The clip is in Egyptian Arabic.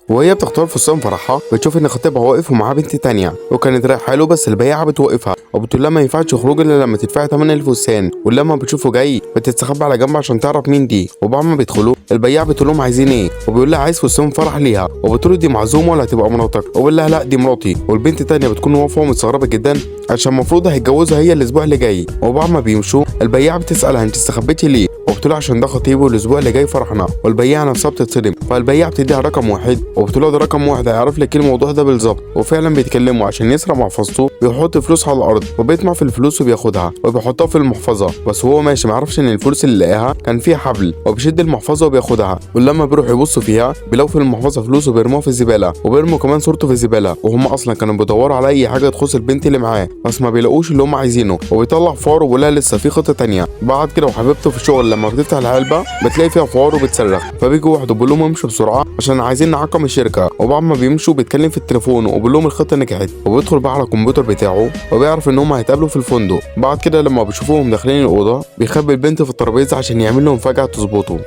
وهي بتختار فستان فرحها بتشوف ان خطيبها واقف ومعاه بنت تانية وكانت رايحة له، بس البياعه بتوقفها وبتقول لها ما ينفعش خروج الا لما تدفعي ثمن الفستان. ولما بتشوفه جاي بتستخبى على جنب عشان تعرف مين دي. وبعد ما بيدخلوا البياع بتقول لهم عايزين ايه، وبيقول لها عايز فستان فرح ليها، وبتقول له دي معزومه ولا هتبقى مراتك، وبيقول لها لا دي مراتي. والبنت التانية بتكون واقفة ومستغربه جدا عشان المفروض هيتجوزها هي الاسبوع اللي جاي. وبعد ما بيمشوا البياعه بتسالها انت استخبيتي ليه، وبتقول عشان ده خطيبي والاسبوع اللي جاي فرحنا. والبياعه نفسها بتتصدم، فالبياعه بتديها رقم واحد وبتقول له ده رقم واحد هيعرف لك الموضوع ده بالظبط. وفعلا بيتكلموا عشان يسرق محفظته، بيحط فلوس على الارض وبيطمع في الفلوس وبياخدها وبيحطها في المحفظة، بس هو ماشي معرفش ان الفلوس اللي لقاها كان فيها حبل، وبيشد المحفظة وبياخدها. ولما بيروح يبصوا فيها بيلاقوا في المحفظة فلوس وبيرموها في الزبالة، وبيرموا كمان صورته في الزبالة. وهم اصلا كانوا بيدوروا على اي حاجة تخص البنت اللي معاه، بس ما بيلاقوش اللي هم عايزينه. وبيطلع فار وبيقول لها لسه في خطه تانية. بعد كده وحبيبته في الشغل لما بتفتح العلبة بتلاقي فيها فار وبتصرخ، فبيجوا واحد وبيقول لهم امشوا بسرعة عشان عايزين نعقم الشركة. وبعد ما بيمشوا بيتكلم في التليفون وبيقول لهم الخطة نجحت، وبيدخل بقى على الكمبيوتر بتاعه وبيعرف ان هم هيتقابلوا في الفندق. بعد كده لما بيشوفوهم داخلين الاوضة بيخبي البنت في الترابيزة عشان يعمل لهم فجأة تظبطه.